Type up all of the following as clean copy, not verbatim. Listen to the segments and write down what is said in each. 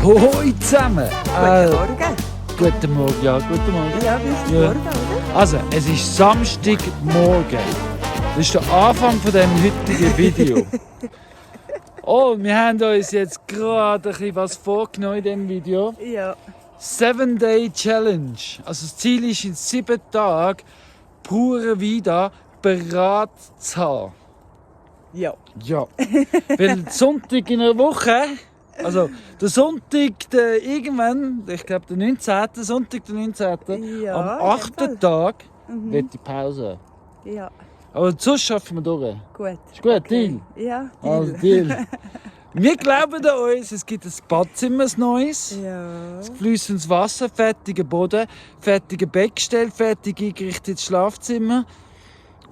Hoi zusammen! Guten Morgen. Guten Morgen, ja, guten Morgen. Ja, bis Ja. morgen, oder? Also, es ist Samstagmorgen. Das ist der Anfang von dem heutigen Video. Oh, wir haben uns jetzt gerade ein bisschen was vorgenommen in diesem Video. Ja. 7-Day Challenge. Also das Ziel ist, in 7 Tagen pure Vida parat zu haben. Ja. Ja. Weil Sonntag in einer Woche, also der Sonntag, der irgendwann, ich glaube der 19. Sonntag der 19. Ja, am in dem 8. Fall. Tag wird die Pause. Ja. Aber sonst schaffen wir durch. Gut. Ist gut, Okay. Deal? Ja, Also Deal. Deal. Wir glauben an uns, es gibt ein Badzimmer, ein neues. Ja. Fließendes Wasser, fertiger Boden, fertige Bettgestell, fertig eingerichtetes Schlafzimmer.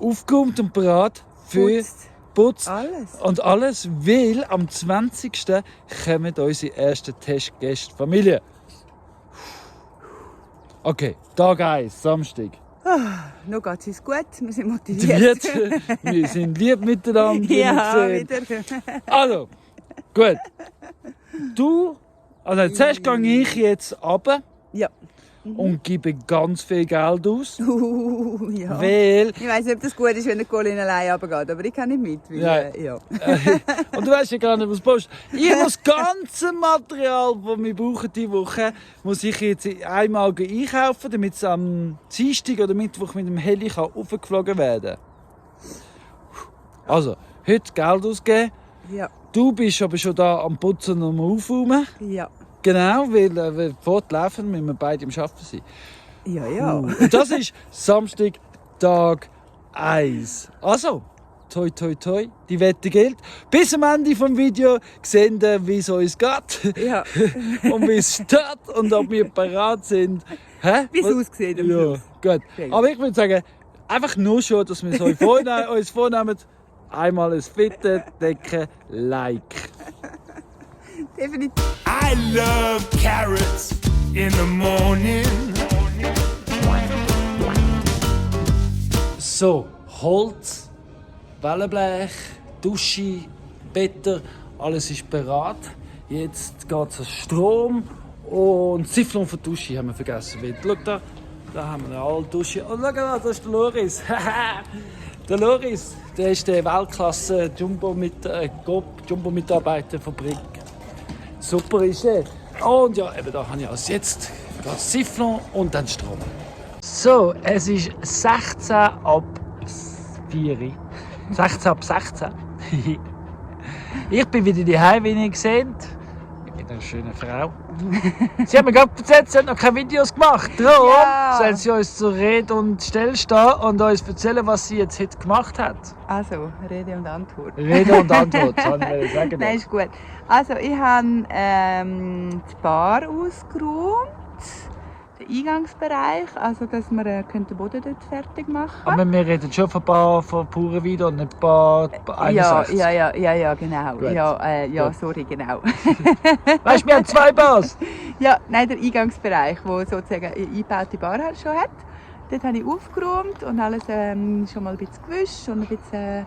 Aufgeräumt und bereit für Putzt. Putz. Alles. Und alles, weil am 20. kommen unsere ersten Testgäste Familie. Okay, Tag 1, Samstag. Noch geht es gut, wir sind motiviert. Wir sind lieb miteinander. wie Ja, wir sehen. wieder. Also, gut. Zuerst gehe ich jetzt runter Ja. und gebe ganz viel Geld aus. Ja. Weil, Ich weiss nicht, ob das gut ist, wenn der Colin allein runtergeht, aber ich kann nicht mit. Weil, Ja. Ja. und du weißt ja gar nicht, was du brauchst. Ich muss das ganze Material, das wir brauchen diese Woche, muss ich jetzt einmal einkaufen, damit es am Dienstag oder Mittwoch mit dem Heli aufgeflogen werden kann. Also, heute Geld ausgeben. Ja. Du bist aber schon da am Putzen und am Aufräumen. Ja. Genau, weil fortlaufen müssen wir beide am Arbeiten sein. Ja, ja. Und das ist Samstag, Tag 1. Also, toi toi toi, die Wette gilt. Bis am Ende des Videos sehen wir, wie es uns geht Ja. und wie es steht und ob wir bereit sind. Hä? Wie es Was? aussieht am Ja, Schluss. gut. Sehr gut. Aber ich würde sagen, einfach nur schon, dass wir es uns vornehmen. Einmal ein fette, dicke Like. Definitiv. I love carrots in the morning. So, Holz, Wellenblech, Dusche, Better, alles ist bereit. Jetzt geht es an Strom und Siphon für die Dusche haben wir vergessen. Schau da haben wir eine alte Dusche. Und schau da, das ist der Loris. Der Loris, der ist der Weltklasse Jumbo-Mitarbeiter von Brick. Super ist er. Und ja, eben da habe ich als jetzt das Siphon und dann Strom. So, es ist 16 ab 4. 16 ab 16. Ich bin wieder daheim, wie ihr seht. Ich bin eine schöne Frau. Sie haben mir gerade erzählt, sie hat noch keine Videos gemacht. Darum Ja. sollen sie uns zur Rede und Stelle stehen und uns erzählen, was sie jetzt heute gemacht hat. Also, Rede und Antwort. Rede und Antwort, das wollte ich sagen. Nein, ist gut. Also, ich habe die Bar ausgeräumt, den Eingangsbereich, also dass wir den Boden dort fertig machen können. Aber wir reden schon von Bar von pure Wieder und nicht Bar 61. Ja, genau. Gut. Ja, Gut. sorry, genau. Weißt du, wir haben 2 Bars. Ja, nein, der Eingangsbereich, wo sozusagen eine eingebaute Bar schon hat. Dort habe ich aufgeräumt und alles schon mal ein bisschen gewischt und ein bisschen,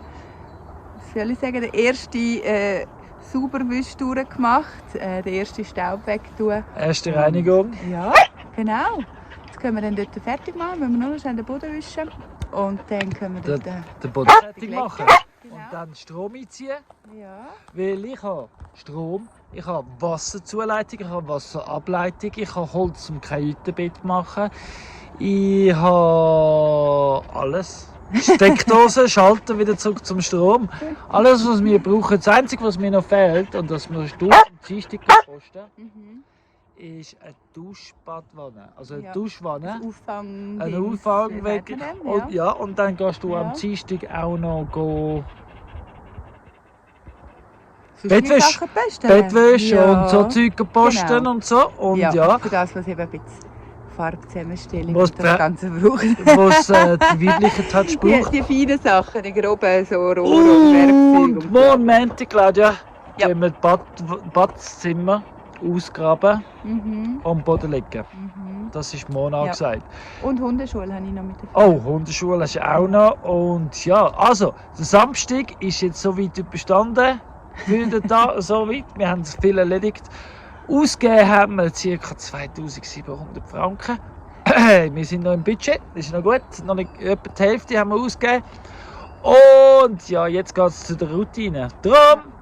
was soll ich sagen, der erste Sauberwischtour gemacht, den ersten Staub wegtun. Erste Reinigung. Ja, genau. Jetzt können wir dann dort fertig machen, wenn wir nur noch schnell den Boden wischen und dann können wir dort... Den Boden fertig machen. Genau. Und dann Strom einziehen. Ja. Weil ich habe Strom, ich habe Wasserzuleitung, ich habe Wasserableitung, ich habe Holz zum Kajütenbett machen. Ich habe alles. Steckdose, Schalter wieder zurück zum Strom. Alles, was wir brauchen. Das Einzige, was mir noch fehlt, und das musst du am Dienstag posten, ist eine Duschbadwanne. Also eine Ja. Duschwanne. Auffang... Ein Auffang weg. Und, ja, und dann gehst du am Ja. Dienstag auch noch go Bettwäsche. Bettwäsche, Bettwäsche ja. und so Zeug posten Genau. und so. Und ja, ja, für das, was eben ein bisschen Farbzusammenstellung Was und das Ganze braucht. was die weibliche Touch braucht. Die feinen Sachen, die groben so Rohr und Werkzeuge. Und morgen Montag, Claudia, Ja. gehen wir das Badzimmer ausgraben Mhm. und am Boden legen. Mhm. Das ist Mona Ja. gesagt. Und Hundeschule habe ich noch mit der Oh, Hundeschule hast du auch noch. Und ja, also, der Samstag ist jetzt so weit überstanden. Wieder da, so weit. Wir haben viel erledigt. Ausgegeben haben wir ca. 2700 Franken. Wir sind noch im Budget, das ist noch gut. Noch nicht etwa die Hälfte haben wir ausgegeben. Und ja, jetzt geht es zu der Routine. Drum,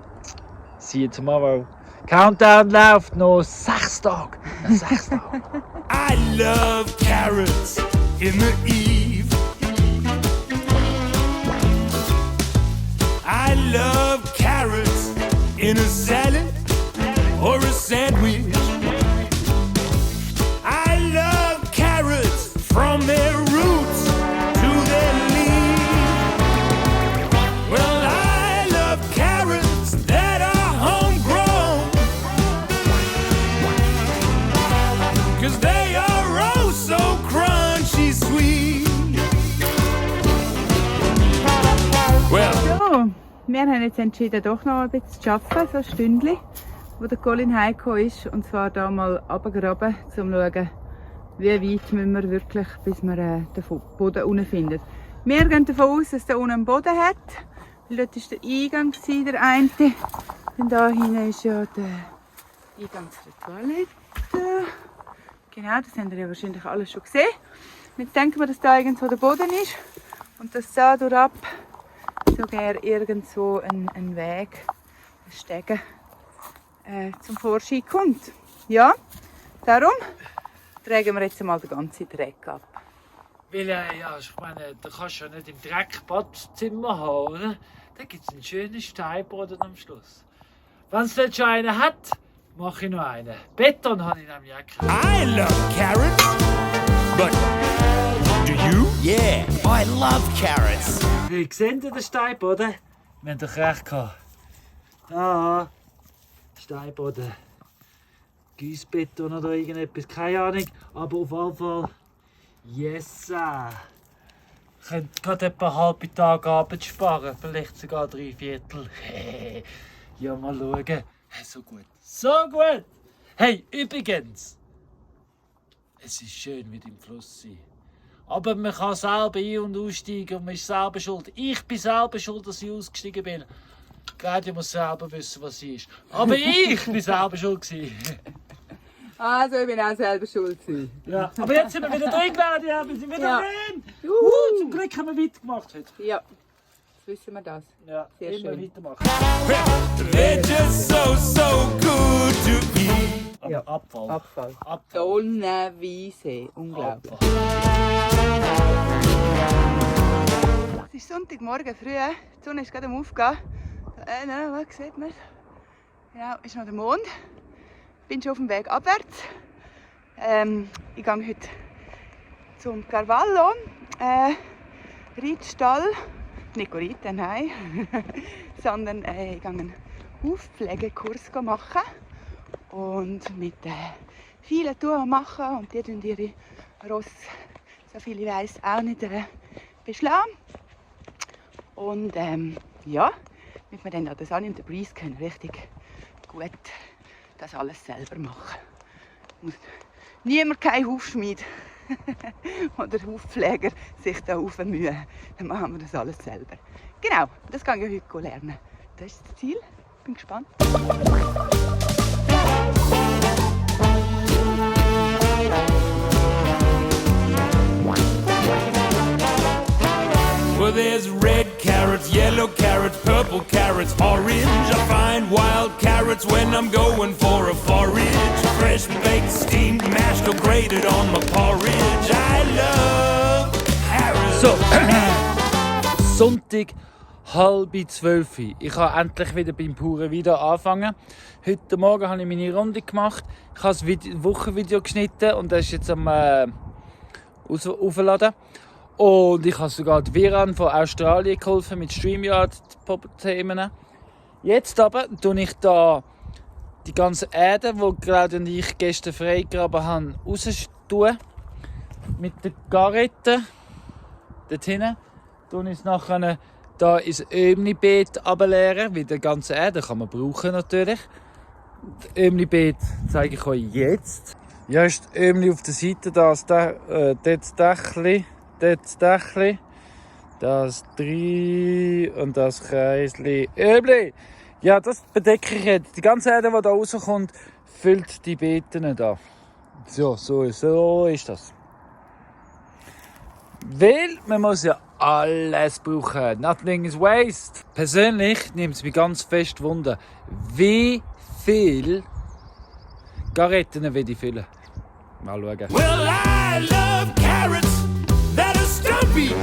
see you tomorrow. Countdown läuft noch 6 Tage. 6 Tage. I love carrots in the eve. I love carrots in a salad or a sandwich. I love carrots from their roots to their leaves. Well, I love carrots that are homegrown, 'cause they are oh so crunchy sweet. Well, So, wir haben jetzt entschieden, doch noch ein bisschen zu arbeiten, so ein Stündchen, wo der Colin heimgekommen ist. Und zwar da mal runtergraben, um zu schauen, wie weit müssen wir wirklich, bis wir den Boden unten finden. Wir gehen davon aus, dass der unten einen Boden hat, weil dort war der Eingang, der eine. Und da hinten ist ja der Eingang zu der Toilette. Genau, das habt ihr ja wahrscheinlich alles schon gesehen. Und jetzt denken wir, dass da irgendwo der Boden ist und dass da durchab sogar irgendwo ein Weg, ein Stege zum Vorschein kommt. Ja, darum tragen wir jetzt mal den ganzen Dreck ab. Weil, ja, ich meine, da kannst du ja nicht im Dreck Badzimmer haben, oder? Da gibt es einen schönen Steinboden am Schluss. Wenn es nicht schon einen hat, mache ich noch einen. Beton habe ich nämlich auch keinen. I love carrots, but do you? Yeah, I love carrots. Wie seht ihr den Steinboden? Wir haben doch recht gehabt. Da, Steinboden. Gießbeton oder irgendetwas, keine Ahnung. Aber auf jeden Fall, yes! Ich könnte gerade etwa einen halben Tag Arbeit sparen, vielleicht sogar 3/4. Ja, mal schauen. Hey, so gut. So gut! Hey, übrigens! Es ist schön, wie im Fluss sein. Aber man kann selber ein- und aussteigen und man ist selber schuld. Ich bin selber schuld, dass ich ausgestiegen bin. Claudia muss selber wissen, was sie ist. Aber ich bin selber schuld gewesen. Also, ich bin auch selber schuld. Ja. Aber jetzt sind wir wieder drin, Claudia. Wir sind wieder Ja. drin. Juhu. Zum Glück haben wir weitergemacht heute. Ja, jetzt wissen wir das. Ja, Sehr immer schön. weitermachen. They're just so good to eat. Aber Ja. Abfall. Abfall. Abfall. Tonnenweise. Unglaublich. Abfall. Es ist Sonntagmorgen früh. Die Sonne ist gerade am Aufgehen. Da sieht man es. Genau, ist noch der Mond. Ich bin schon auf dem Weg abwärts. Ich gehe heute zum Carvalho. Reitstall. Nicht reiten, nein. Sondern ich gehe einen Hufpflegekurs machen. Und mit vielen Touren machen. Und die tun ihre Ross, so viel ich weiss, auch nicht beschlagen. Und ja, damit wir dann an der Sunny und der Breeze können richtig gut das alles selber machen. Muss niemand, kein Hufschmied oder Hufpfleger sich da aufmühen. Dann machen wir das alles selber. Genau, das kann ich heute lernen. Das ist das Ziel. Bin gespannt. Well, there's red carrots, yellow carrots, purple carrots, orange. I find wild carrots when I'm going for a forage. Fresh baked, steamed, mashed or grated on my porridge. I love carrots. So, Sonntag, 11:30. Ich kann endlich wieder beim Bauern wieder anfangen. Heute Morgen habe ich meine Runde gemacht. Ich habe ein Wochenvideo geschnitten und das ist jetzt am aufladen. Und ich habe sogar die Viran von Australien geholfen mit StreamYard-Themen. Jetzt aber tue ich da die ganze Erde, die Claudia und ich gestern freigegraben haben, raustun. Mit der Garette. Dort hinten tue ich es nachher da ins Ömnibeet ableeren, weil die ganze Erde kann man brauchen natürlich. Das Ömnibeet zeige ich euch jetzt. Ja, ist das Ömli auf der Seite, dort das Dächli, das 3 und das Kreisli. Ömli! Ja, das bedecke ich jetzt. Die ganze Erde, die da rauskommt, füllt die Beeten da. So ist das. Weil man muss ja alles brauchen. Nothing is waste. Persönlich nimmt es mich ganz fest Wunder, wie viel Garetten will ich füllen. Mal schauen. Well, I love carrots that are stumpy.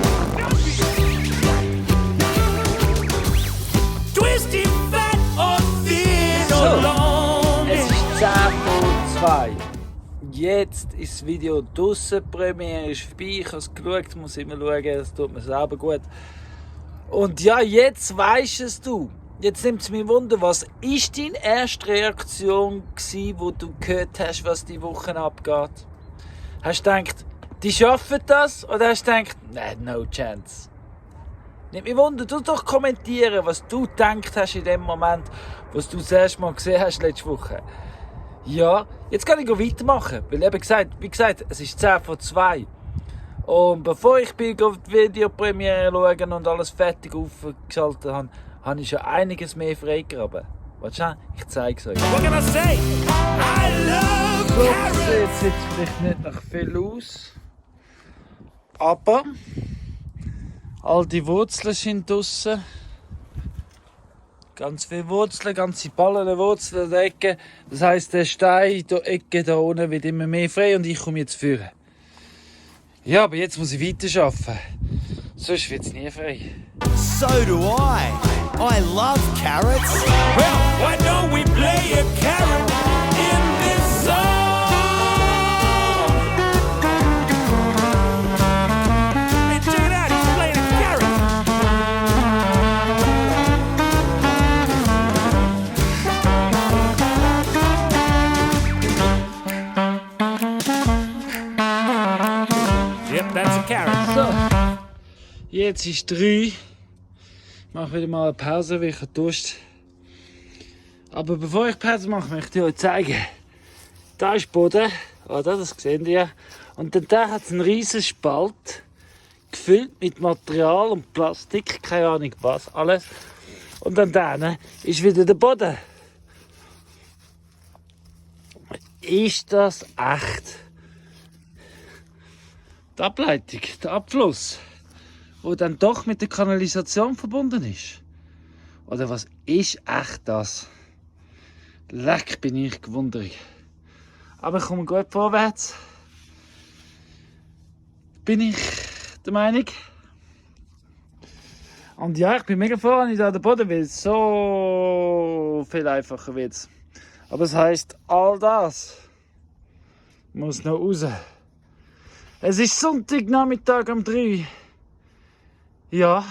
Twisty, fat or thin or long. Es ist 10 vor 2. Jetzt ist das Video draussen, die Premiere ist vorbei, ich habe es geschaut, muss immer schauen, das tut mir selber gut. Und ja, jetzt weisst es du. Jetzt nimmt es mich Wunder, was war deine erste Reaktion gewesen, wo du gehört hast, was die Woche abgeht? Hast du gedacht, die schaffen das? Oder hast du gedacht, nein, no chance? Nimmt mich Wunder, du doch kommentieren, was du gedacht hast in dem Moment, was du das erste Mal gesehen hast letzte Woche. Ja, jetzt kann ich weitermachen, weil eben wie gesagt, es ist 10 vor 2. Und bevor ich die Videopremiere schauen und alles fertig aufgeschaltet habe, habe ich schon einiges mehr freigegraben. Warte, ich zeige es euch. What can I say? I love So carrots. sieht es jetzt vielleicht nicht nach viel aus. Aber all die Wurzeln sind draussen. Ganz viele Wurzeln, ganze Ballen Wurzeln in der Ecke. Das heisst, der Stein in der Ecke da unten wird immer mehr frei und ich komme jetzt führen. Ja, aber jetzt muss ich weiterarbeiten. Sonst wird es nie frei. So do I. I love carrots. Well, why don't we play a carrot in this song? Hey, check it out, he's playing a carrot. Yep, that's a carrot. So, jetzt ist 3. Ich mache wieder mal eine Pause, weil ich habe Durst. Aber bevor ich Pause mache, möchte ich euch zeigen. Da ist Boden, oder? Das seht ihr. Und dann da hat es einen riesen Spalt, gefüllt mit Material und Plastik, keine Ahnung was, alles. Und dann da ist wieder der Boden. Ist das echt? Die Ableitung, der Abfluss, wo dann doch mit der Kanalisation verbunden ist. Oder was ist echt das? Leck, bin ich gewundert. Aber ich komme gut vorwärts. Bin ich der Meinung. Und ja, ich bin mega froh, wenn ich da den Boden will. So viel einfacher wird's. Aber es heisst, all das muss noch raus. Es ist Sonntagnachmittag um 3. Ja,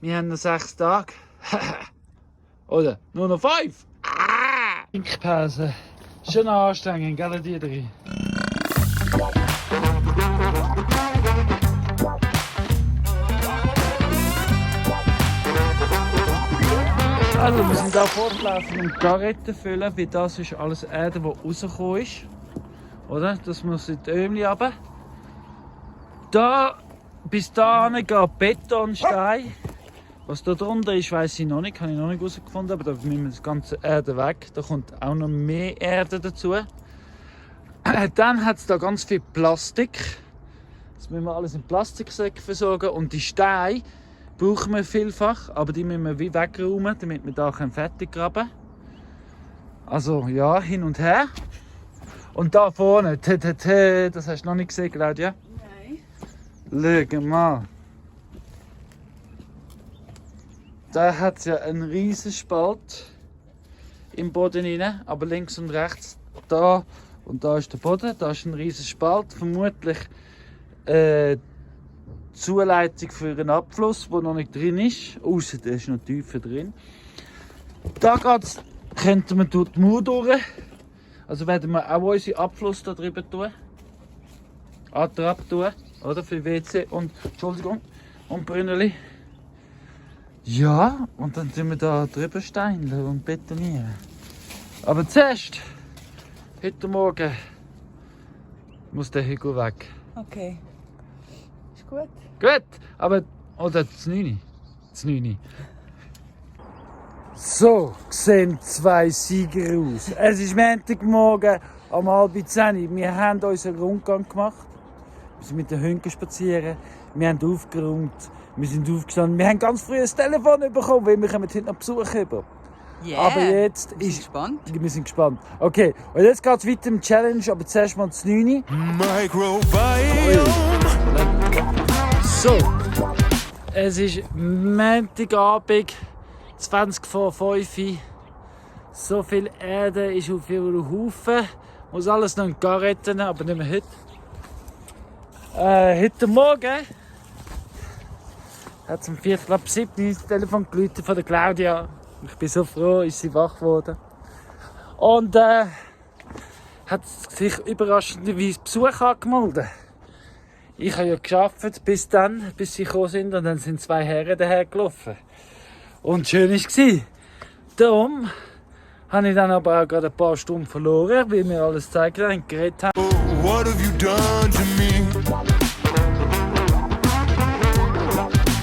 wir haben noch 6 Tage. Oder nur noch 5. Trinkpause. Schon anstrengend, gell, die drei? Also, wir sind hier fortlaufen und Garetten füllen, weil das ist alles Erde, die rausgekommen ist. Oder? Das muss in die Ömli runter. Da, bis dahin geht Betonstein. Was da drunter ist, weiss ich noch nicht, habe ich noch nicht herausgefunden, aber da müssen wir das ganze Erde weg. Da kommt auch noch mehr Erde dazu. Dann hat es da ganz viel Plastik. Das müssen wir alles in Plastiksäcke versorgen. Und die Steine brauchen wir vielfach, aber die müssen wir wie wegräumen, damit wir da fertig graben können. Also ja, hin und her. Und da vorne, das hast du noch nicht gesehen, Claudia? Nein. Schau mal. Da hat es ja einen riesen Spalt im Boden rein, aber links und rechts da und da ist der Boden, da ist ein riesen Spalt, vermutlich Zuleitung für einen Abfluss, der noch nicht drin ist, außer der ist noch tiefer drin. Da könnten wir durch die Mauer durch, also werden wir auch unseren Abfluss da drüber tun, Attrap tun, oder für WC und Entschuldigung und Brünneli. Ja, und dann sind wir da drüber steineln und betonieren. Aber zuerst, heute Morgen, muss der Hugo weg. Okay. Ist gut. Gut, aber... Oder das 9. Das 9. So sehen 2 Sieger aus. Es ist Montagmorgen um 9:30. Wir haben unseren Rundgang gemacht. Wir sind mit den Hunden spazieren. Wir haben aufgeräumt. Wir sind aufgestanden. Wir haben ganz früh ein Telefon bekommen, weil wir heute noch Besuch über. Yeah. Aber jetzt Wir sind ist... gespannt. Wir sind gespannt. Okay, und jetzt geht es weiter im Challenge, aber zuerst mal das 9. Microbiome. So, es ist Montagabend, 20 vor 5 Uhr. So viel Erde ist auf ihrem Haufen. Muss alles noch in die Gar retten, aber nicht mehr heute. Heute Morgen hat es um 6:45 das Telefon geläutet von der Claudia. Ich bin so froh, ist sie wach geworden. Und hat sich überraschenderweise Besuch angemeldet. Ich habe ja gearbeitet bis sie gekommen sind, und dann sind 2 Herren daher gelaufen. Und schön war es. Darum habe ich dann aber auch gerade ein paar Stunden verloren, weil wir alles gezeigt haben und geredet haben. What have you done to me?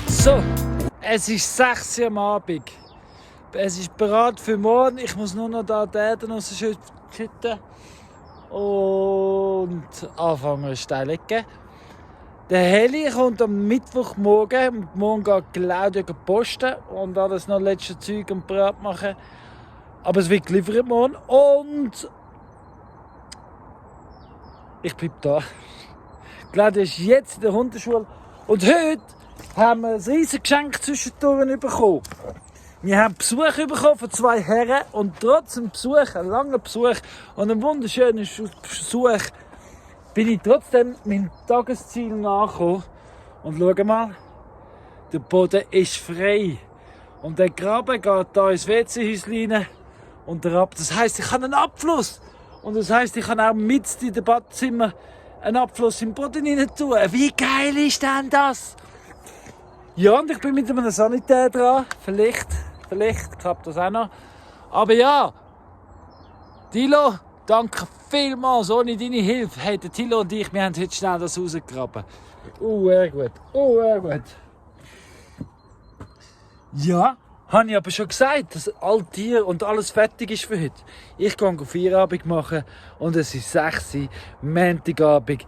So, es ist 6 Uhr am Abend. Es ist bereit für morgen. Ich muss nur noch da die Erde rausschütten und anfangen zu steigen. Der Heli kommt am Mittwochmorgen. Und morgen geht Claudia posten und alles noch letzte Zeug und bereit machen. Aber es wird geliefert morgen. Und ich bleibe da. Claudia ist jetzt in der Hundeschule. Und heute haben wir ein riesiges Geschenk zwischendurch bekommen. Wir haben Besuch bekommen von 2 Herren. Und trotz dem Besuch, ein langer Besuch und ein wunderschöner Besuch, bin ich trotzdem meinem Tagesziel nachgekommen. Und schau mal, der Boden ist frei. Und der Graben geht hier ins WC-Häuschen und ab. Das heisst, ich habe einen Abfluss. Und das heisst, ich kann auch mit in dem Badzimmer einen Abfluss im Boden rein tun. Wie geil ist denn das? Ja, und ich bin mit einem Sanitär dran. Vielleicht klappt das auch noch. Aber ja, Tilo, danke vielmals. Ohne deine Hilfe hätten Tilo und ich, wir haben heute schnell das rausgegraben. Gut. Ja, habe ich aber schon gesagt, dass all Tier und alles fertig ist für heute. Ich gehe Feierabend machen und es ist 6 Uhr, Montagabend.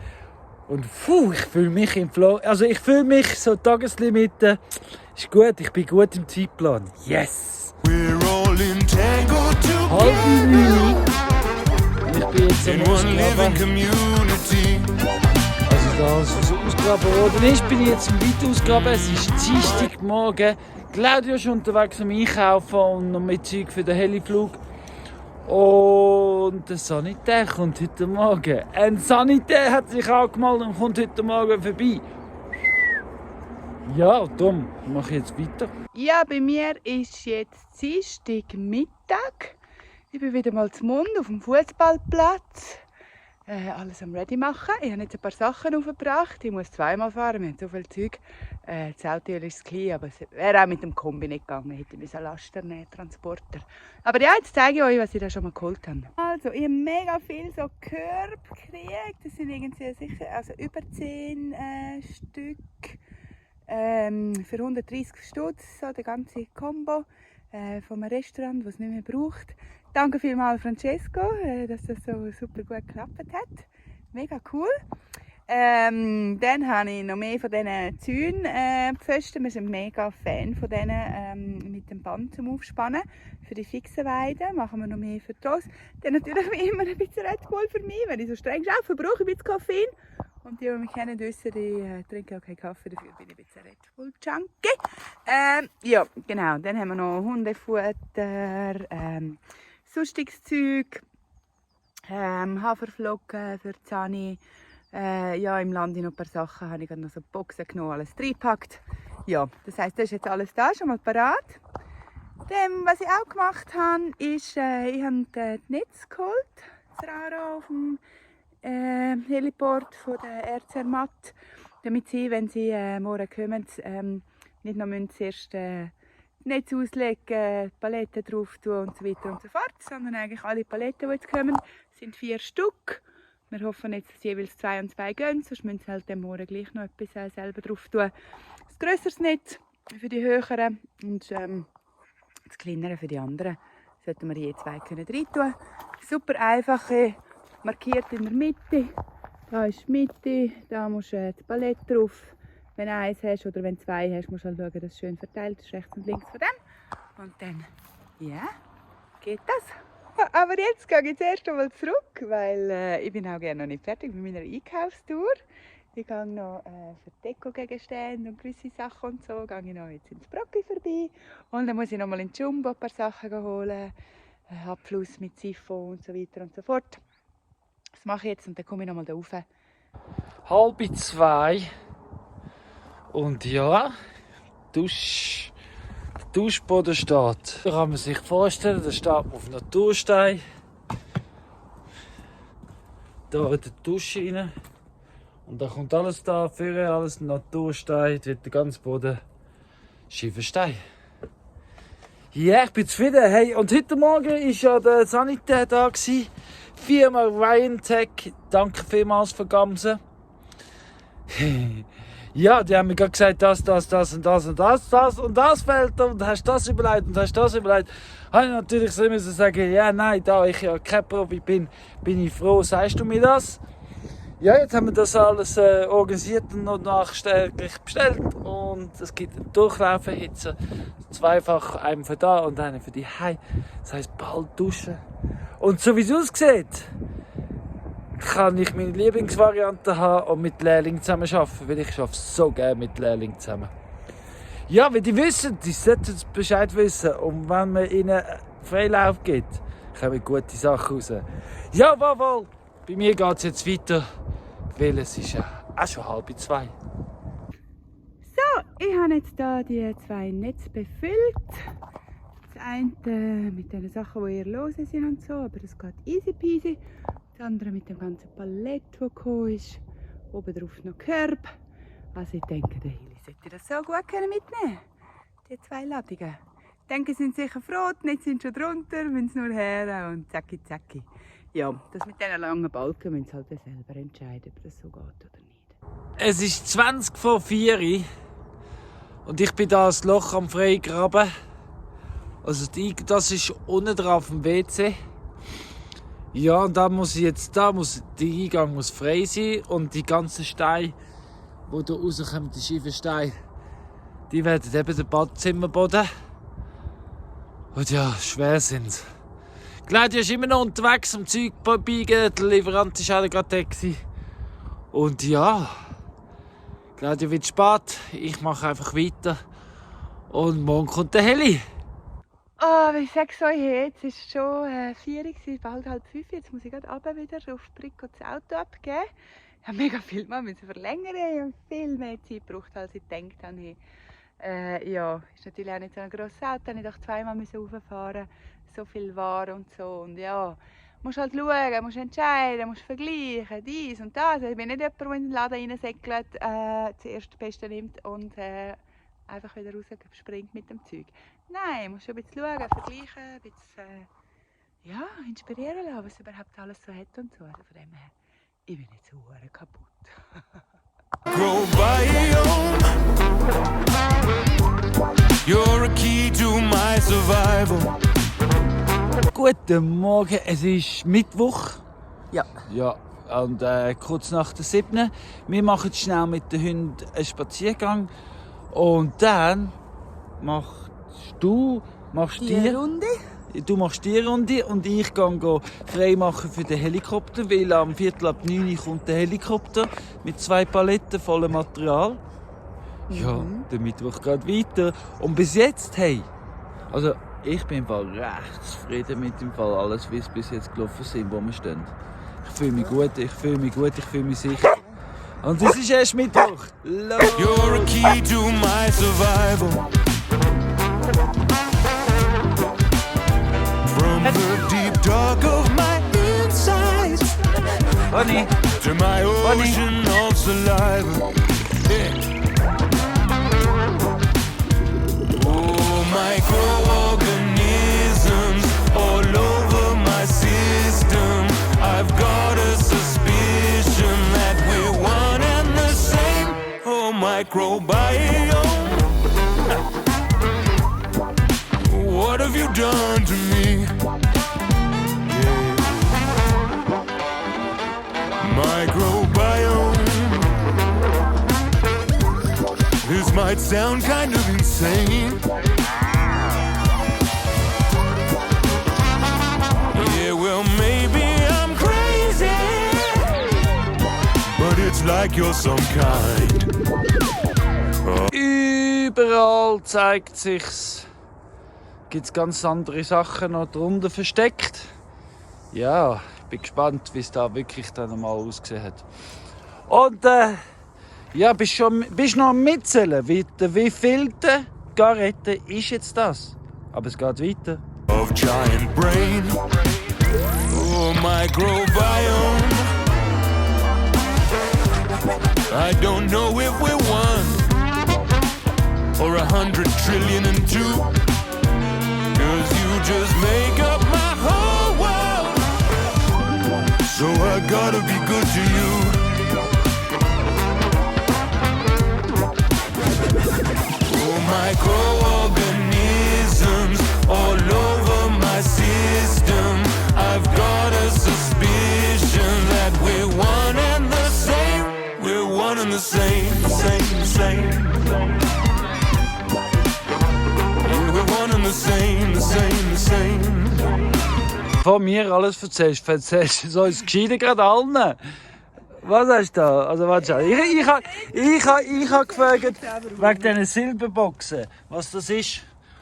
Und ich fühle mich im Flow. Also ich fühle mich so Tageslimite. Ist gut, ich bin gut im Zeitplan. Yes! We're all entangled Halb together 9. Und ich bin jetzt in am one living Ausgraben. community. Also das, was ausgraben worden ist, bin ich jetzt am Weit ausgraben. Es ist Dienstagmorgen. Claudia ist unterwegs am Einkaufen und noch mit Zeug für den Heliflug. Und der Sanitär kommt heute Morgen. Ein Sanitär hat sich angemeldet und kommt heute Morgen vorbei. Ja, darum mache ich jetzt weiter. Ja, bei mir ist jetzt Dienstagmittag. Ich bin wieder mal zum Mund auf dem Fußballplatz. Alles am Ready machen. Ich habe jetzt ein paar Sachen aufgebracht. Ich muss 2-mal fahren, wir haben so viel Zeug. Das Auto ist klein, aber es wäre auch mit dem Kombi nicht gegangen. Ich hätte einen Laster nehmen, Transporter. Aber ja, jetzt zeige ich euch, was ich da schon mal geholt habe. Also, ich habe mega viel so Körbe gekriegt. Das sind irgendwie sicher über 10 Stück. Für 130 Stutz, so der ganze Combo vom Restaurant, das es nicht mehr braucht. Danke vielmals Francesco, dass das so super gut geklappt hat. Mega cool. Dann habe ich noch mehr von diesen Zäunpfosten. Wir sind mega Fan von denen mit dem Band zum Aufspannen. Für die fixen Weiden machen wir noch mehr für die Ross. Dann natürlich wie immer ein bisschen Red Bull für mich. Wenn ich so streng arbeite, brauche ich ein bisschen Koffein. Und die mich kennen, wissen, ich trinke auch keinen Kaffee, dafür bin ich ein bisschen Red Bull Junkie. Ja, genau. Dann haben wir noch Hundefutter, sonstiges Zeug, Haferflocken für die Zani. Ja, im Land noch ein paar Sachen habe ich noch so Boxen genommen, alles reingepackt. Ja, das heisst, das ist jetzt alles da, schon mal parat. Dann, was ich auch gemacht habe, ist, ich habe das Netz geholt, das Raro auf dem Heliport von der RZ Zermatt, damit sie, wenn sie morgen kommen, nicht noch zuerst Netz auslegen, Paletten drauf tun und so weiter und so fort, sondern eigentlich alle Paletten, die jetzt kommen, sind 4 Stück. Wir hoffen jetzt, dass jeweils 2 und 2 gehen, sonst müssen sie halt am Morgen gleich noch etwas selber drauf tun. Das grösseres Netz für die höheren und das kleinere für die anderen. Sollten wir je 2 rein tun. Super einfach, markiert in der Mitte. Da ist die Mitte, da musst du das Ballett drauf. Wenn du 1 hast oder wenn du 2 hast, musst du halt schauen, dass es schön verteilt ist, rechts und links von dem. Und dann, ja, geht das. Aber jetzt gehe ich zuerst einmal zurück, weil ich bin auch gerne noch nicht fertig mit meiner Einkaufstour. Ich gehe noch für Deko-Gegenstände und gewisse Sachen und so, gehe ich noch jetzt ins Brocki vorbei. Und dann muss ich noch mal in Jumbo ein paar Sachen holen. Abfluss mit Siphon und so weiter und so fort. Das mache ich jetzt und dann komme ich noch mal da rauf. 1:30. Und ja, der Duschboden steht. Da kann man sich vorstellen, da steht man auf Naturstein. Da in die Dusche rein. Und da kommt alles da vorne, alles Naturstein, wird der ganze Boden Schieferstein. Ja, ich bin zufrieden. Hey, und heute Morgen war ja der Sanitär da. Firma Ryantec, danke vielmals für Gamsen. Ja, die haben mir gerade gesagt, das und das fehlt und hast das überlegt und hast das überlegt. Habe ich natürlich so müssen sagen, ja, nein, da ich ja kein Profi bin ich froh, sagst du mir das? Ja, jetzt haben wir das alles organisiert und noch nachträglich bestellt und es gibt einen Durchlauferhitzer, zweifach, einen für da und einen für die Hause. Das heisst bald duschen. Und so wie es aussieht, kann ich meine Lieblingsvariante haben und mit Lehrlingen zusammen arbeiten, weil ich arbeite so gerne mit Lehrlingen zusammen. Ja, wie die wissen, die sollten Bescheid wissen und wenn man ihnen Freilauf gibt, kommen gute Sachen raus. Ja, jawohl, bei mir geht es jetzt weiter, weil es ist ja auch schon 1:30. So, ich habe jetzt hier die 2 Netze befüllt. Das eine mit den Sachen, die eher lose sind und so, aber das geht easy peasy. Das andere mit dem ganzen Palett, das gekommen ist. Oben drauf noch Körb. Also ich denke, der Heli sollte das so gut mitnehmen. Die 2 Ladungen. Ich denke, sie sind sicher froh, die Netze sind schon drunter, müssen es nur her und zacki zacki. Ja, das mit diesen langen Balken müssen sie halt selber entscheiden, ob das so geht oder nicht. Es ist 4:20 und ich bin da das Loch am Freigraben. Also das ist unten drauf dem WC. Ja, und da muss der Eingang muss frei sein und die ganzen Steine, die hier rauskommen, die schiefen Steine, die werden eben der Badzimmerboden. Und ja, schwer sind sie. Claudia ist immer noch unterwegs, um Zeug biegen. Der Lieferant war auch gerade da. Und ja, Claudia wird spät. Ich mache einfach weiter. Und morgen kommt der Heli. Oh, wie sage ich euch jetzt? Es war schon 4 Uhr, bald 4:30. Jetzt muss ich gerade runter wieder auf Brico das Auto abgeben. Ich habe mega viel mal verlängern. Ich habe viel mehr Zeit gebraucht, als ich gedacht habe. Ja, ist natürlich auch nicht so ein grosses Auto. Ich musste 2-mal rauffahren. So viel Ware und so. Und ja, musst halt schauen, musst entscheiden, musst vergleichen, dies und das. Ich bin nicht jemand, der in den Laden reinsäckelt, zuerst das Beste nimmt und einfach wieder rausspringt mit dem Zeug. Nein, du musst schon ein bisschen schauen, vergleichen, ein bisschen inspirieren lassen, was überhaupt alles so hat und so. Also von dem her, ich bin nicht so kaputt. Grow biome. You're a key to my survival. Guten Morgen, es ist Mittwoch. Ja. Ja, und kurz nach der 7. Wir machen schnell mit den Hunden einen Spaziergang. Und dann machst du Die Runde. Du machst die Runde und ich gehe frei machen für den Helikopter, weil am 8:45 kommt der Helikopter mit 2 Paletten vollem Material. Ja, der Mittwoch geht weiter. Und bis jetzt, hey, also ich bin im Fall recht zufrieden mit dem Fall, alles wie es bis jetzt gelaufen sind, wo wir stehen. Ich fühle mich gut, ich fühle mich sicher. Und es ist erst Mittwoch. You're a key to my survival. From the deep dark of my insides Bonnie, to my ocean of saliva. Yeah. Oh, microorganisms all over my system. I've got a suspicion. microbiome. What have you done to me? Yeah. Microbiome. This might sound kind of insane. Yeah, well, maybe I'm crazy, but it's like you're some kind. Überall zeigt sich's. Gibt's ganz andere Sachen noch drunter versteckt. Ja, ich bin gespannt, wie es da wirklich dann mal ausgesehen hat. Und ja, bist du noch am Mitzählen? Wie vielte Garette ist jetzt das? Aber es geht weiter. Of giant brain, oh, microbiome. I don't know if we're 1 or 100 trillion and 2, 'cause you just make up my whole world. So I gotta be good to you. Oh, microorganisms all over my system. I've got a suspicion that we're one and the same. We're one and the same, same. Yeah, we're one and the same. Von mir alles erzählst du so ins Gescheite gerade allen. Was hast du da? Also warte schon. Ich habe gefragt wegen diesen Silberboxen, was das ist.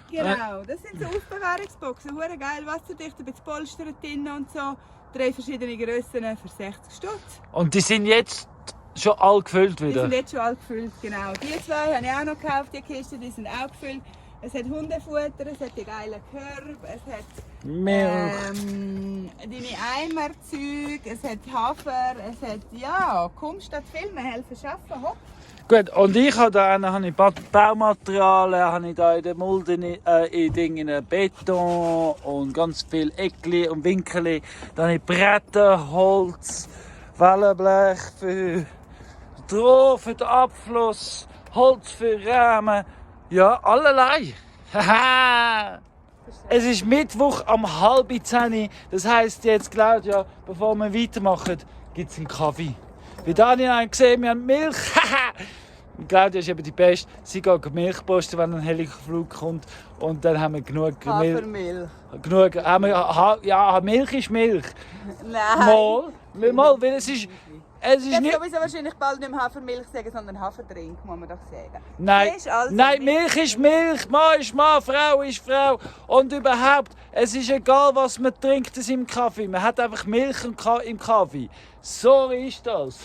Genau, das sind so Aufbewahrungsboxen. Hure geil, wasserdicht, ein bisschen polstert drin und so. 3 verschiedene Grössen für 60 Stutz. Und die sind jetzt schon all gefüllt Die wieder? sind jetzt schon alle gefüllt, genau. Die 2 habe ich auch noch gekauft, die Kisten, die sind auch gefüllt. Es hat Hundefutter, es hat die geilen Körbe, es hat Milch. deine Eimerzeug, es hat Hafer, es hat, ja, komm statt Filmen, helfen schaffen, hopp. Gut, und ich habe da Baumaterialien, habe ich da in der Mulde in Beton und ganz viel Eckli und Winkeli. Dann habe ich Bretter, Holz, Wellenblech für Stroh für den Abfluss, Holz für Rahmen. Ja, allerlei. Haha! Es ist Mittwoch um 9:30. Das heisst jetzt, Claudia, bevor wir weitermachen, gibt es einen Kaffee. Wie Daniel hat gesehen, wir haben Milch. Claudia ist eben die Beste. Sie geht Milch posten, wenn ein Helikopterflug kommt. Und dann haben wir genug Milch. Hafermilch. Ja, Milch ist Milch. Nein. Mal, weil es ist Ich nicht... werde sowieso wahrscheinlich bald nicht mehr Hafermilch sagen, sondern Haferdrink, muss man doch sagen. Nein, Das ist also nein, Milch. Milch ist Milch, Mann ist Mann, Frau ist Frau. Und überhaupt, es ist egal, was man trinkt im Kaffee. Man hat einfach Milch im Kaffee. So ist das.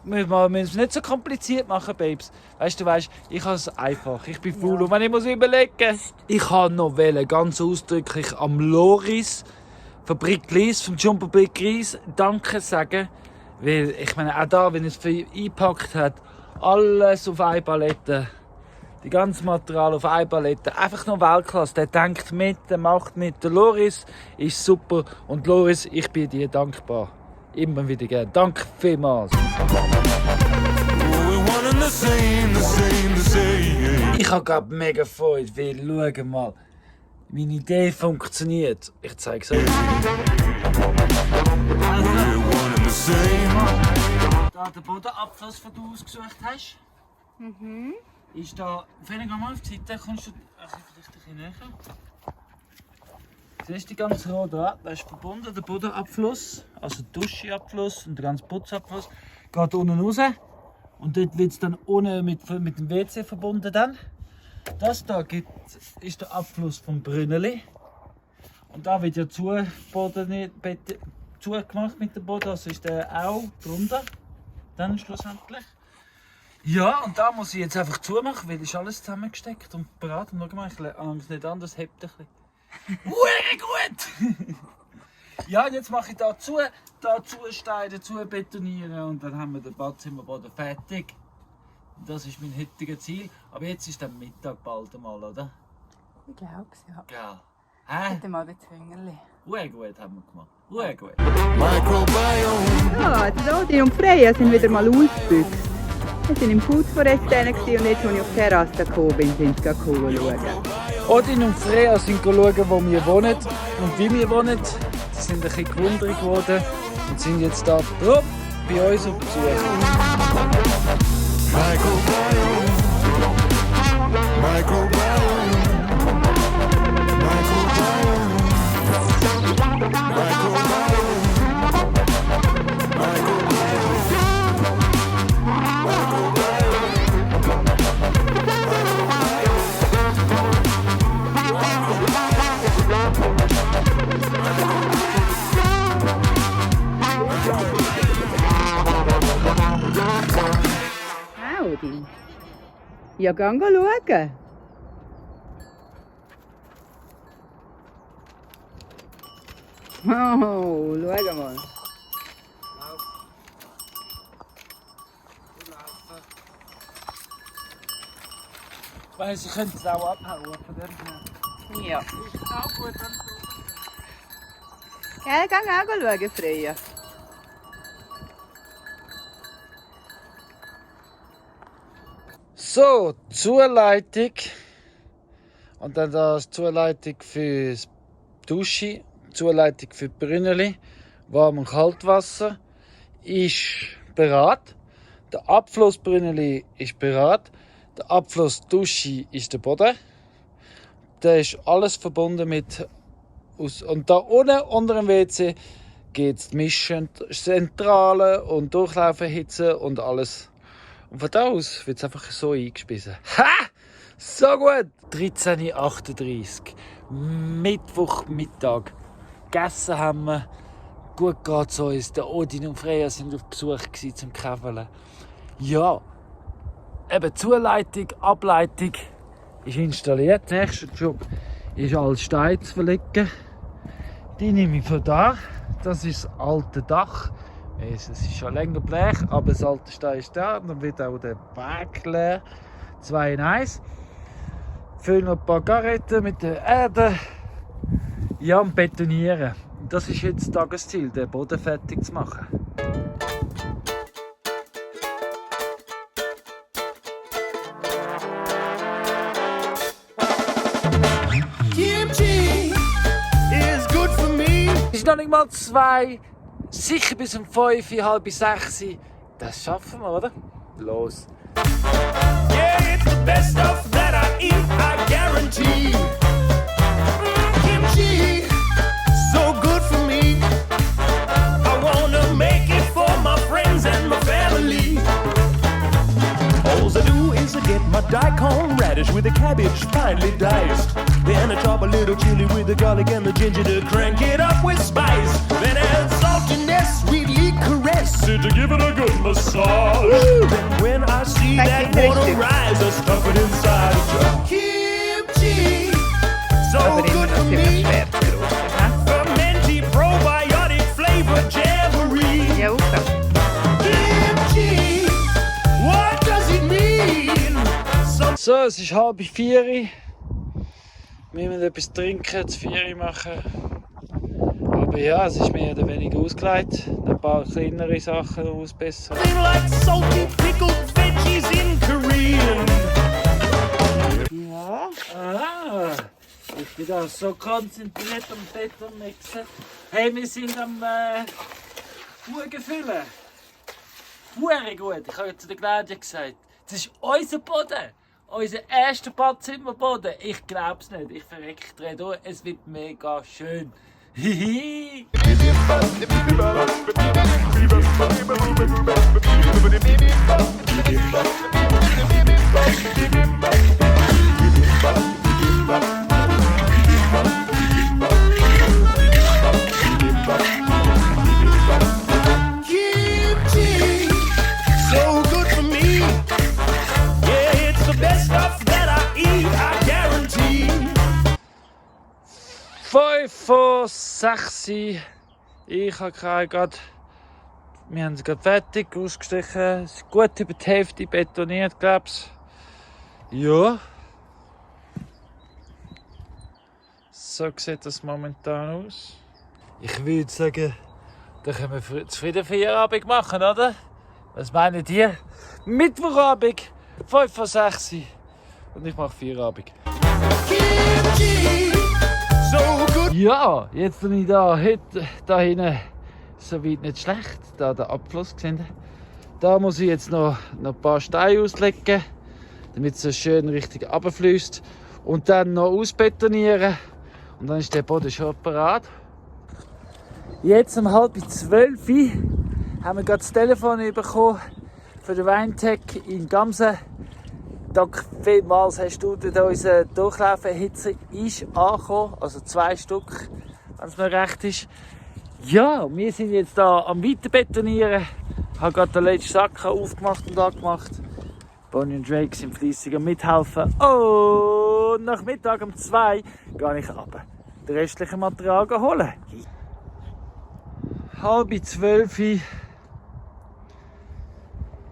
Wir müssen es nicht so kompliziert machen, Babes. Weißt du, ich habe es einfach. Ich bin faul. Und wenn ich muss überlegen, ich habe noch ganz ausdrücklich am Loris, Fabrik Lies, vom Jumbo Big Reis, Danke sagen. Weil, ich meine, auch da, wenn es für eingepackt hat, alles auf eine Palette, die ganze Material auf eine Palette, einfach nur Weltklasse. Der denkt mit, der macht mit. Der Loris ist super. Und Loris, ich bin dir dankbar. Immer wieder gerne. Danke vielmals. Ich habe gerade mega Freude, weil, schau mal, meine Idee funktioniert. Ich zeige es euch. Da der Bodenabfluss, den du ausgesucht hast, ist da. Vielleicht mal auf die Seite, kommst du vielleicht ein bisschen näher. Siehst du die ganze rote Draht? Das ist verbunden, der Bodenabfluss, also der Duscheabfluss und der ganze Putzabfluss geht unten raus. Und dort wird es dann unten mit dem WC verbunden. Dann. Das hier ist der Abfluss vom Brünneli. Und da wird ja zugemacht mit dem Boden, also ist der auch drunter. Dann schlussendlich. Ja, und da muss ich jetzt einfach zumachen, weil ist alles zusammengesteckt und bereit. Und schau mal, ich habe es nicht anders, hebt ein bisschen. Gut! Ja, jetzt mache ich da Steine dazu betonieren und dann haben wir den Badzimmerboden fertig. Das ist mein heutiges Ziel. Aber jetzt ist der Mittag bald einmal, oder? Ich glaube es, ja. Geil. Bitte mal ein Zwingerli. Gut haben wir gemacht. Gut. Microbiome. Ja, die Rodi und Freya sind wieder mal ausgebüxt. Wir waren im Food Forest und jetzt, als ich auf die Terrasse gekommen bin, sind sie schauen. Odin und Freya sind schauen, wo wir wohnen und wie wir wohnen. Sie sind ein bisschen gewundert geworden und sind jetzt da bei uns auf Besuch. Odin. Ja, geh schauen. Oh, schau mal. Ich weiss, ich könnte es auch abhauen von dem her. Ja. Ist auch gut, wenn es Geh auch schauen, Freya. So, Zuleitung. Und dann das Zuleitung für das Dusche, Zuleitung für die Brünneli, Warm- und Kaltwasser ist bereit. Der Abflussbrünneli ist bereit. Der Abfluss Dusche ist der Boden. Da ist alles verbunden mit. Und da unten unter dem WC geht es die Mischzentrale und Durchlauferhitze und alles. Und von da aus wird es einfach so eingespissen. Ha! So gut! 13.38 Uhr. Mittwochmittag. Gegessen haben wir. Gut geht's uns. Der Odin und Freya sind auf Besuch zum Käfeln. Ja. Eben Zuleitung, Ableitung ist installiert. Der nächste Job ist als Stein zu verlegen. Die nehme ich von da. Das ist das alte Dach. Es ist schon länger Blech, aber das alte Stein ist da. Und dann wird auch der Berg leer. 2 in 1. Füllen noch ein paar Garretten mit der Erde. Ja, und betonieren. Das ist jetzt das Tagesziel, den Boden fertig zu machen. Kimchi is good for me. Es ist noch nicht mal 2. Sicher bis um 5, halb 6. Das schaffen wir, oder? Los. Yeah, it's the best stuff that I eat, I guarantee. Kimchi, so good for me. I wanna make it for my friends and my family. All I do is I get my daikon radish with the cabbage finely diced. Then I chop a little chili with the garlic and the ginger to crank it up with spice. Then add saltiness, sweetly caress it to give it a good massage. Then when I see that water rise, I stuff it inside a jar. Kimchi, so Aber immer good for noch ziemlich me. schwer zu grossen. Fermenty probiotic flavor jamboree. Ja, auch. Kimchi, what does it mean? So, es ist 3:30. Wir müssen etwas trinken, zu 4 machen. Aber ja, es ist mehr oder weniger ausgelegt. Ein paar kleinere Sachen ausbessern. Something like salty pickled veggies in Korean. Ja. Ah, ich bin da so konzentriert am Beton mixen. Hey, wir sind am Fugen füllen. Hure gut. Ich habe jetzt zu der Claudia gesagt, das ist unser Boden. Unser erster Badzimmerboden. Ich glaub's nicht. Ich verrecke drin durch. Es wird mega schön. Hihi. Kimchi, so good for me. Yeah, it's the best stuff that I eat, I guarantee. 5 vor 6. Ich habe gerade. Wir haben es gerade fertig ausgestrichen. Es ist gut über die Hälfte betoniert, glaube ich. Ja. So sieht das momentan aus. Ich würde sagen, da können wir zufrieden Feierabend machen, oder? Was meinen die? Mittwochabend, 5 vor 6 Uhr. Und ich mache Feierabend. Ja, jetzt bin ich da, heute, da hinten, soweit nicht schlecht. Da der Abfluss gesehen. Da muss ich jetzt noch ein paar Steine auslegen, damit es so schön richtig runterfließt. Und dann noch ausbetonieren. Und dann ist der Boden schon parat. Jetzt um 11:30 haben wir gerade das Telefon bekommen von der Weintech in Gamsen. Dank vielmals hast du dort unseren Durchlauferhitzer ist angekommen, also 2 Stück, wenn es mir recht ist. Ja, wir sind jetzt da am Weiterbetonieren. Ich habe gerade den letzten Sack aufgemacht und angemacht. Bonnie und Drake sind fleissig am Mithelfen. Und nach Mittag um 2 gehe ich runter. Das restliche Material holen. 11:30.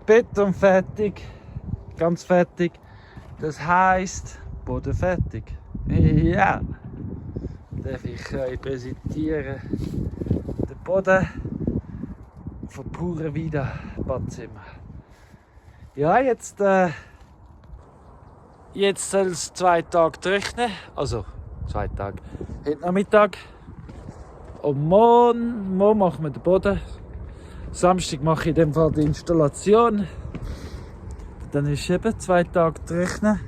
Beton fertig. Ganz fertig. Das heisst, Boden fertig. Ja. Darf ich euch präsentieren. Der Boden von Pura Vida Badzimmer. Ja, jetzt soll es 2 Tage trocknen. Also 2 Tage. Heute Nachmittag. Und morgen machen wir den Boden. Samstag mache ich in dem Fall die Installation. Dann ist eben 2 Tage trocknen.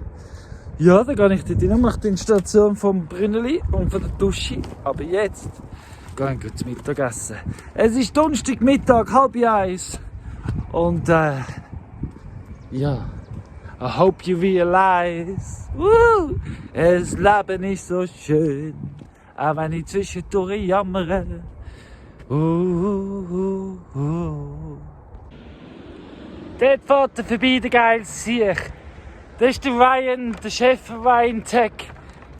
Ja, dann gehe ich dort hin und mache die Installation vom Brünneli und von der Dusche. Aber jetzt gehe ich zum Mittagessen. Es ist Donnerstagmittag, 12:30. Und ja, I hope you realize, das Leben ist so schön, auch wenn ich zwischendurch jammere. Dort fährt er vorbei, der geile Sieg. Das ist der Ryan, der Chef von Weintech.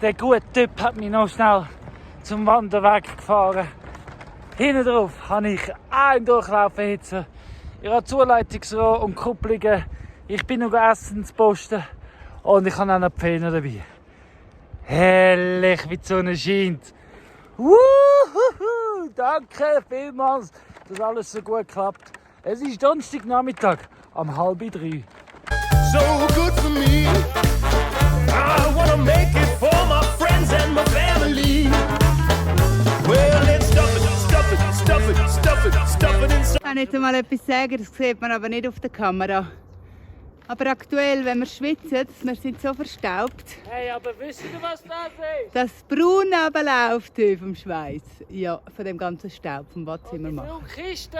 Der gute Typ hat mich noch schnell zum Wanderweg gefahren. Hinten drauf habe ich einen Durchlauferhitzer. Ich habe Zuleitungsrohr und Kupplungen. Ich bin noch essen zu posten. Und ich habe auch noch die Fähne dabei. Herrlich, wie die Sonne scheint. Danke vielmals, dass alles so gut klappt. Es ist Donnerstagnachmittag um 2:30. So good for me. I wanna make it for my friends and my family. Well, let's stuff it, stuff it, stuff it, stuff it, stuff it inside. Ich kann nicht einmal etwas sagen, das sieht man aber nicht auf der Kamera. Aber aktuell, wenn wir schwitzen, wir sind so verstaubt, Hey, aber wisst ihr, was das ist? dass das Braun runterläuft vom Schweiß. Ja, von dem ganzen Staub vom Badzimmer Die machen. blaue Kiste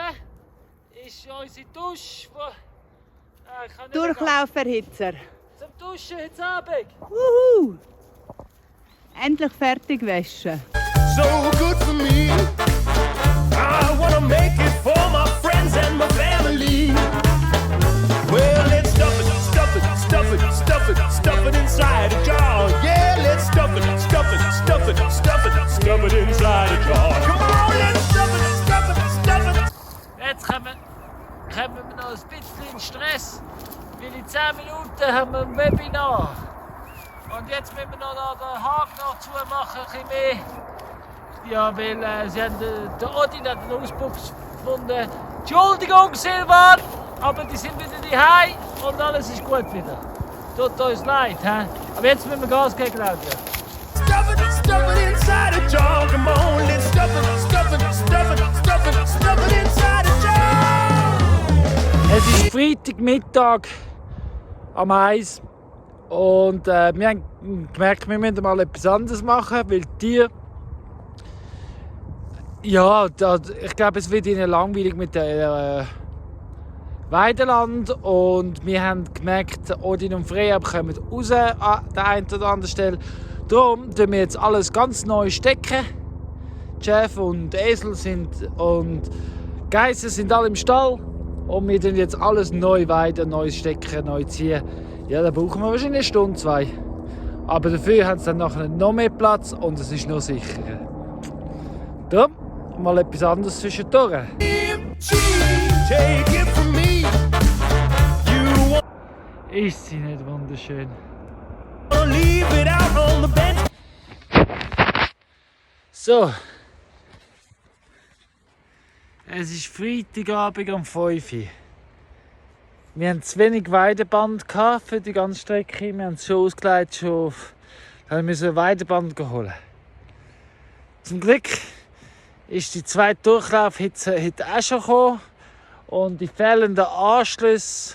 ist unsere Dusche. Durchlauferhitzer. Zum Duschen heute Abend. Wuhu! Endlich fertig waschen. So good for me. I wanna make it for my friends and my family. Well, let's stuff it, stuff it, stuff it, stuff it, stuff it inside a jar. Yeah, let's stuff it, stuff it, stuff it, stuff it, stuff it inside a jar. Come on, let's stuff it, stuff it, stuff it. Jetzt kommen wir noch ein bisschen in Stress, weil in 10 Minuten haben wir ein Webinar. Und jetzt müssen wir noch den Haken noch zumachen, ein bisschen mehr. Ja, weil sie haben den Odin hat einen Auspuff gefunden. Entschuldigung, Silvan, aber die sind wieder daheim und alles ist gut wieder. Tut uns leid, he? Aber jetzt müssen wir Gas geben, Claudia. Stuff it inside a jar. Come on, let's stuff it, stuff it, stuff it, stuff it, stuff it inside a jar. Es ist Freitagmittag am 1 und wir haben gemerkt, wir müssen mal etwas anderes machen, weil die Tiere, ja, ich glaube, es wird ihnen langweilig mit der Weideland und wir haben gemerkt, Odin und Freya kommen raus an der einen oder anderen Stelle. Darum tun wir jetzt alles ganz neu stecken. Schäfer und Esel und Geissen sind alle im Stall. Und wir tun jetzt alles neu weiden, neu stecken, neu ziehen. Ja, da brauchen wir wahrscheinlich 1 Stunde, 2. Aber dafür haben sie dann nachher noch mehr Platz und es ist noch sicherer. Darum mal etwas anderes zwischendurch. Take it from me. You Ist sie nicht wunderschön? wanna leave it out on the bench. So. Es ist Freitagabend um 5 Uhr. Wir haben zu wenig Weideband für die ganze Strecke. Wir haben es schon ausgelegt, wir müssen ein Weideband holen. Zum Glück ist die zweite Durchlaufhitze heute auch schon gekommen. Und die fehlenden Anschlüsse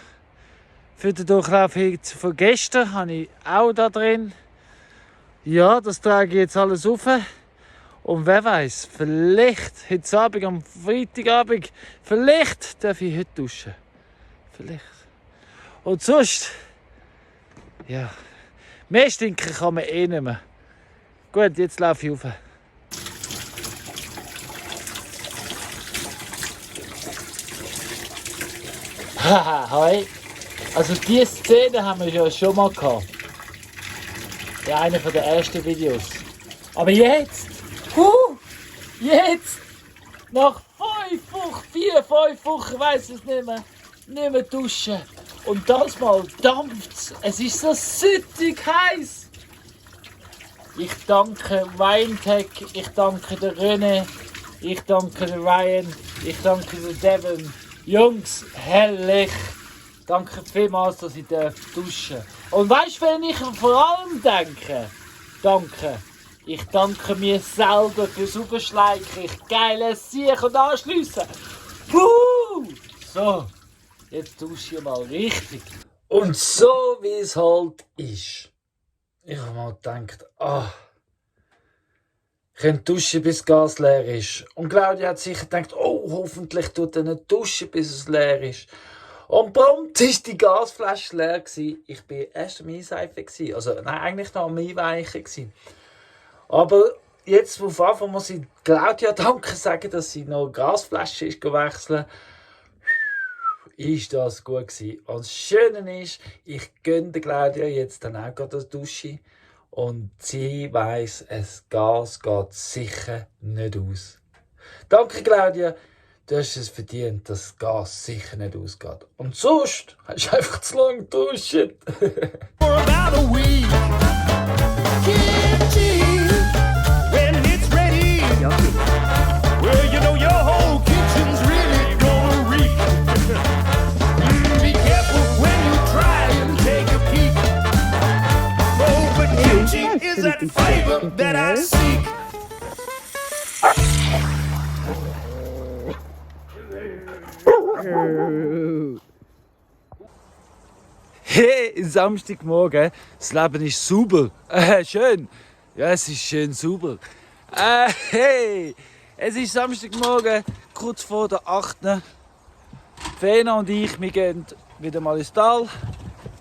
für den Durchlaufhitze von gestern habe ich auch da drin. Ja, das trage ich jetzt alles auf. Und wer weiß, vielleicht heute Abend, am Freitagabend, vielleicht darf ich heute duschen. Vielleicht. Und sonst, ja, mehr stinken kann man eh nicht mehr. Gut, jetzt laufe ich rauf. Haha, hi. Also diese Szene haben wir ja schon mal gehabt. In einem der ersten Videos. Aber jetzt, jetzt, nach 5 Wochen, 4-5 Wochen, ich weiss es nicht mehr duschen. Und das mal dampft's. Es ist so süttig heiß. Ich danke Winetech, ich danke der René, ich danke der Ryan, ich danke der Devon. Jungs, herrlich. Danke vielmals, dass ich duschen darf. Und weißt du, wenn ich vor allem denke? Danke. Ich danke mir selber fürs Überschleichen. Ich geile Sieg und anschliessen. So, jetzt dusche ich mal richtig. Und so wie es halt ist. Ich habe mal gedacht, ich könnte duschen, bis das Gas leer ist. Und Claudia hat sicher gedacht, hoffentlich tut er nicht duschen, bis es leer ist. Und prompt war die Gasflasche leer. Ich war erst am Einseifen. Also, nein, eigentlich noch am Einweichen. Aber jetzt auf Anfang muss ich Claudia danke sagen, dass sie noch eine Gasflasche ist wechseln. Ist das gut gewesen. Und das Schöne ist, ich gönne Claudia jetzt dann auch gerade das Dusche. Und sie weiss, das Gas geht sicher nicht aus. Danke, Claudia. Du hast es verdient, dass das Gas sicher nicht ausgeht. Und sonst hast du einfach zu lange duschen. For about a week. Kimchi, when it's ready. Well, you know your whole kitchen's really gonna reek. Be careful when you try and take a peek. Oh, but kimchi is that flavor that I seek. Hey, Samstagmorgen, das Leben ist super. Schön. Ja, es ist schön super. Hey, es ist Samstagmorgen, kurz vor der 8. Fena und ich, wir gehen wieder mal ins Tal.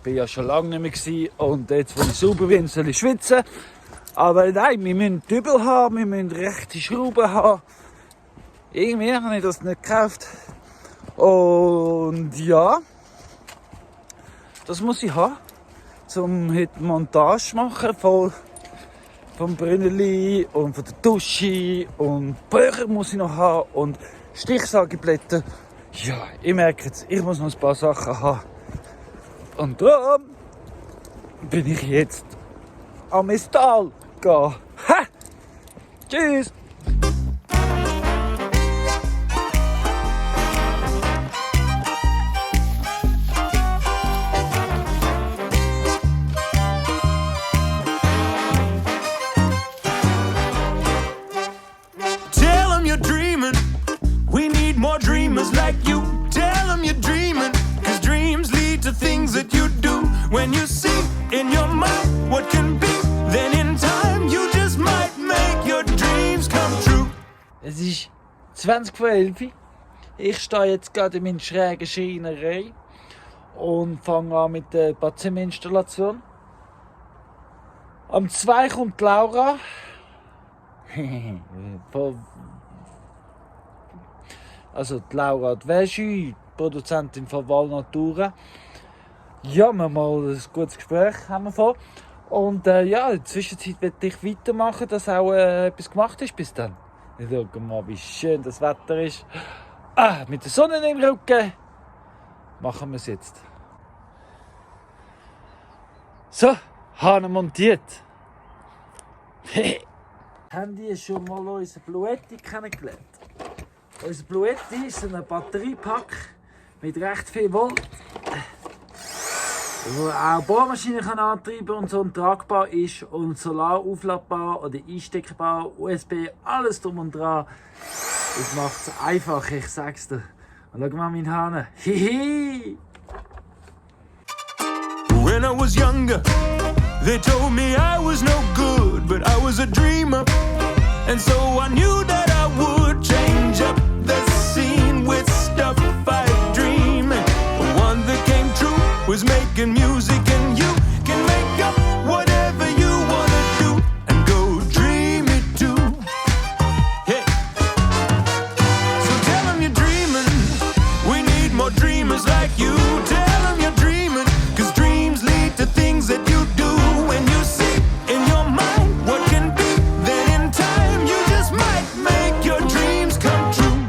Ich war ja schon lange nicht mehr gewesen und jetzt, wo ich sauber bin, soll ich schwitzen. Aber nein, wir müssen Dübel haben, wir müssen rechte Schrauben haben. Irgendwie habe ich das nicht gekauft. Und ja, das muss ich haben, um heute Montage machen vom Brünneli und von der Dusche und Böcher muss ich noch haben und Stichsägeblätter. Ja, ich merke jetzt, ich muss noch ein paar Sachen haben. Und darum bin ich jetzt am Tal gehen. Ha! Tschüss! Dreamers like you, tell them you're dreaming, cause dreams lead to things that you do. When you see in your mind what can be, then in time you just might make your dreams come true. Es ist 20 vor 11. Ich stehe jetzt gerade in meiner schrägen Schreinerei und fange an mit der Badezimmerinstallation. Am 2 kommt Laura. Also die Laura Dwäschi, Produzentin von Valnatura. Ja, wir mal ein gutes Gespräch haben wir vor. Und ja, in der Zwischenzeit werde ich weitermachen, dass auch etwas gemacht ist bis dann. Schau mal, wie schön das Wetter ist. Mit der Sonne im Rücken machen wir es jetzt. So, Hahn montiert. Haben die schon mal unsere Bluetti kennengelernt? Unser Bluetti ist ein Batteriepack mit recht viel Volt. wo auch Bohrmaschinen kann antreiben und so und tragbar ist und solar aufladbar oder einsteckbar, USB, alles drum und dran. Das macht es einfach, ich sag's dir. Und schau mal meinen Hahn. Hihi! When I was younger, they told me I was no good, but I was a dreamer. And so I knew that I would change up the scene with stuff I dream. The one that came true was making music, and you can make up whatever you wanna do and go dream it too. Hey. So tell them you're dreaming, we need more dreamers like you. Tell them you're dreaming, 'cause dreams lead to things that you do. When you see in your mind what can be, then in time you just might make your dreams come true.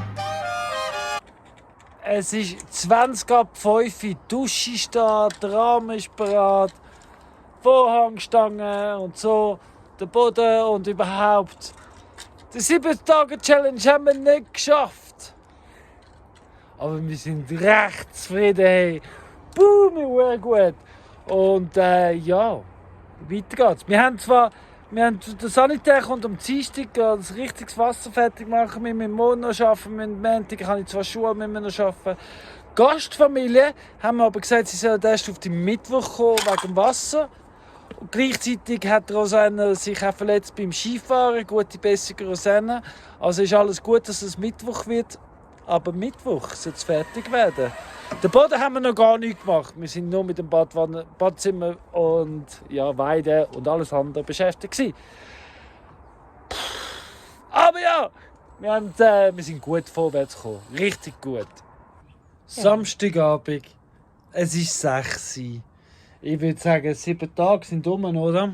Es ist 20 ab 5 Uhr, die Dusche steht, der Rahmen ist bereit, Vorhangstangen und so, der Boden und überhaupt. Die 7-Tage-Challenge haben wir nicht geschafft. Aber wir sind recht zufrieden. Hey. Boom, wir gut. Und ja, weiter geht's. Der Sanitär kommt am Dienstag das richtiges Wasser fertig machen. Wir müssen morgen noch arbeiten. Am Montag kann ich 2 Schuhe noch arbeiten. Gastfamilie haben wir aber gesagt, sie sollen erst auf den Mittwoch kommen wegen dem Wasser. Und gleichzeitig hat Rosanne sich auch verletzt beim Skifahren. Gute Besserung, Rosanne. Also ist alles gut, dass es Mittwoch wird. Aber Mittwoch soll es fertig werden. Den Boden haben wir noch gar nicht gemacht. Wir sind nur mit dem Badzimmer und ja, Weide und alles andere beschäftigt gewesen. Aber ja, wir sind gut vorwärts gekommen. Richtig gut. Ja. Samstagabend. Es ist 6 Uhr. Ich würde sagen, 7 Tage sind rum, oder?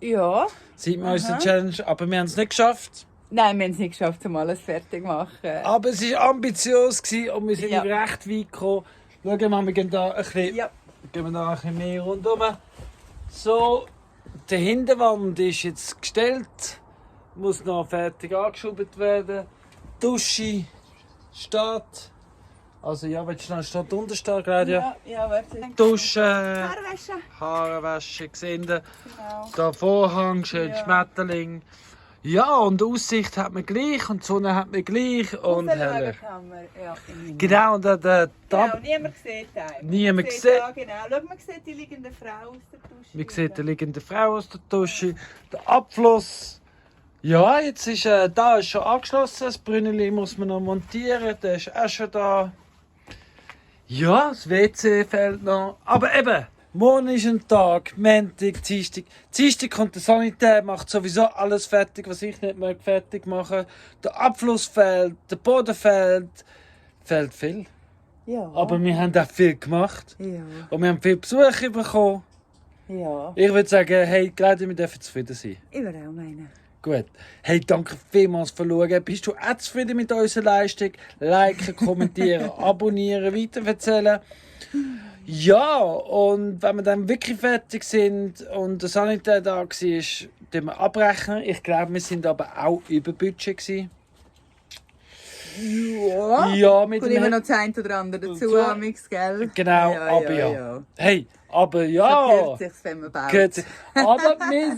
Ja. Seit wir unsere Challenge, aber wir haben es nicht geschafft. Nein, wir haben es nicht geschafft, um alles fertig zu machen. Aber es war ambitiös und wir sind recht weit gekommen. Schauen wir mal, wir gehen da ein bisschen, mehr rundherum. So, die Hinterwand ist jetzt gestellt, muss noch fertig angeschoben werden. Die Dusche steht. Also ja, willst du noch steht unten stehen, Claudia? Ja, warte. Dusche, Haarwäsche, gesehen. Genau. Da Vorhang, schön Schmetterling. Ja, und die Aussicht hat man gleich und die Sonne hat man gleich und herrlich. Genau, und niemand sieht einen. Niemand sieht. Genau. Schau, man sieht die liegende Frau aus der Dusche. Man sieht die liegende Frau aus der Dusche. Der Abfluss. Ja, jetzt ist da ist schon angeschlossen. Das Brünneli muss man noch montieren. Der ist auch schon da. Ja, das WC fehlt noch. Aber eben, morgen ist ein Tag, Montag, Dienstag. Dienstag kommt der Sanitär, macht sowieso alles fertig, was ich nicht mehr fertig mache. Der Abfluss fehlt, der Boden fehlt. Fehlt viel. Ja. Aber wir haben auch viel gemacht. Ja. Und wir haben viel Besuch bekommen. Ja. Ich würde sagen, hey, Claudia, wir dürfen zufrieden sein. Ich würde auch meinen. Gut. Hey, danke vielmals fürs Schauen. Bist du auch zufrieden mit unserer Leistung? Liken, kommentieren, abonnieren, weitererzählen. Ja, und wenn wir dann wirklich fertig sind und der Sanitär da war, tun wir abrechnen. Ich glaube, wir sind aber auch über Budget gewesen. Ja, mit und immer noch das eine oder andere dazu, amix, gell? Genau, ja. Hey, aber ja. Verkehrt sich's, wenn man baut. Aber wir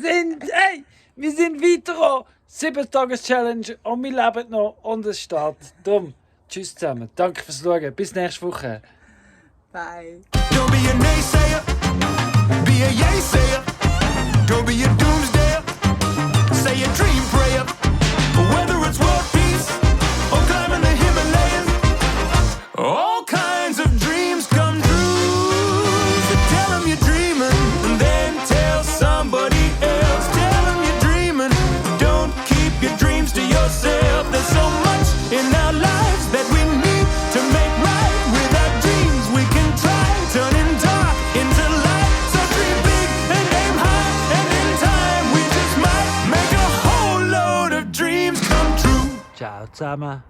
sind weiter. 7-Tages-Challenge und wir leben noch und es steht. Darum, tschüss zusammen. Danke fürs Schauen. Bis nächste Woche. Bye. Don't be a naysayer, be a yay-sayer. Don't be a doomsdayer, say a dream prayer. Whether it's world peace or climbing the Himalayas, all kinds of dreams come true. So tell them you're dreaming and then tell somebody else. Tell them you're dreaming, don't keep your dreams to yourself. There's so much in our lives that we need to make right with our dreams. We can try turning dark into light. So dream big and aim high, and in time we just might make a whole load of dreams come true. Ciao zusammen.